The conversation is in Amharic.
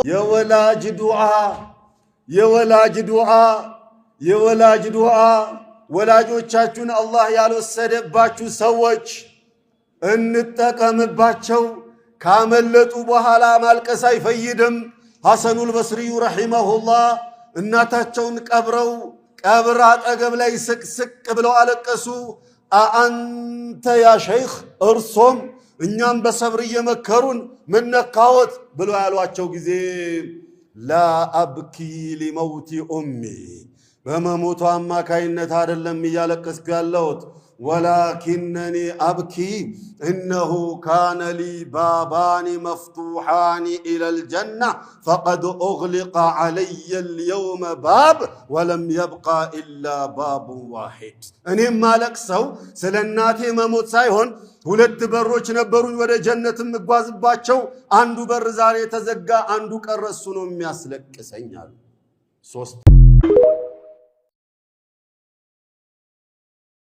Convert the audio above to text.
የወላጅ ዱዓ፣ የወላጅ ዱዓ፣ የወላጅ ዱዓ። ወላጆቻችሁን አላህ ያልወሰደባችሁ ሰዎች እንጠቀምባቸው። ካመለጡ በኋላ ማልቀስ አይፈይድም። ሐሰኑል በስሪዩ رحمه الله እናታቸውን ቀብረው ቀብር አጠገብ ላይ ስቅስቅ ብለው አለቀሱ። أأنت يا شيخ፣ እርሶም እኛም በሰብር እየመከሩን ምን ነካዎት ብለው ያሏቸው ጊዜ لا أبكي لموت أمي፣ በመሞቷ አማካይነት አይደለም እያለቀስኩ ያለሁት፣ ولكنني أبكي إنه كان لي بابان مفتوحان إلى الجنة فقد أغلق علي اليوم باب ولم يبق إلا باب واحد። እኔም ማለቅሰው ስለ እናቴ መሞት ሳይሆን ሁለት በሮች ነበሩኝ ወደ ጀነት የምጓዝባቸው። አንዱ በር ዛሬ ተዘጋ፣ አንዱ ቀረ፣ እሱ ነው የሚያስለቅሰኝ አሉ። ሶስት